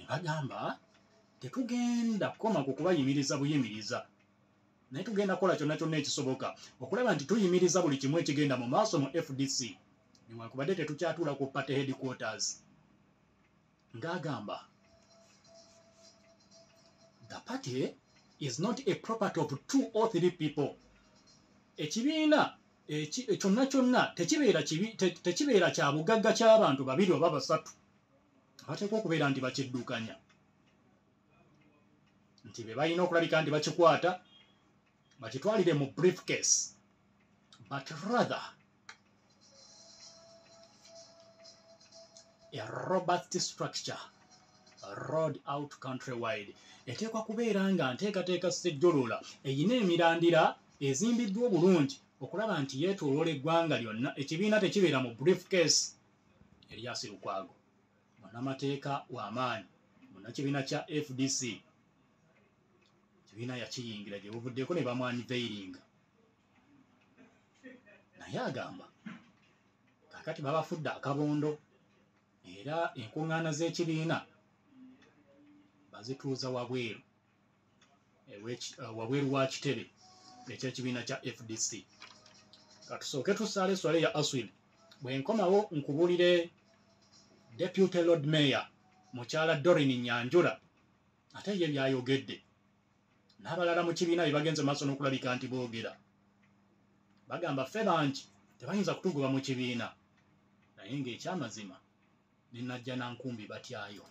Bagamba tetugenda kukoma ku kubayimiriza buyimiriza, naye tugenda kukola kyonna kyonna ekisoboka okulaba nti tuyimiriza buli kimu ekigenda mu maaso mu FDC, newankubadde tetukyatuula ku party headquarters. Ng'agamba the party is not a property of 2 or 3 people. Ekibiina kyonna kyonna tekibeera kya bugagga ky'abantu 2 oba 3 abateekwa okubeera nti bakiddukanya, nti be balina okulabika nti bakikwata bakitwalire mu briefcase, but rather a robust structure rolled out countrywide. Eteekwa kubeera nga nteekateeka ssejjoloola eyina emirandira ezimbiddwa obulungi okulaba nti yeetooloola eggwanga lyonna. Ekibiina tekibeera mu briefcase. Erias Lukwago munnamateeka w'amaanyi munnakibiina kya FDC, kibiina yakiyingira gye buvuddeko ne bamwaniveiringa, naye agamba kaakati babafudde akabondo era enkuŋŋaana z'ekibiina bazituuza wabweru wabweru wa kitebe ekyekibiina kya FDC. Katusooke tusaale eswala ya Aswil. Bwe nkomawo nkubuulire Deputy Lord Mayor mukyala Doreen Nyanjura ate ye byayogedde n'abalala mu kibiina bye bagenze maaso n'okulabika nti boogera. Bagamba ffe bangi tebayinza kutugoba mu kibiina, naye ng'ekyamazima ne Najjanankumbi batyayo.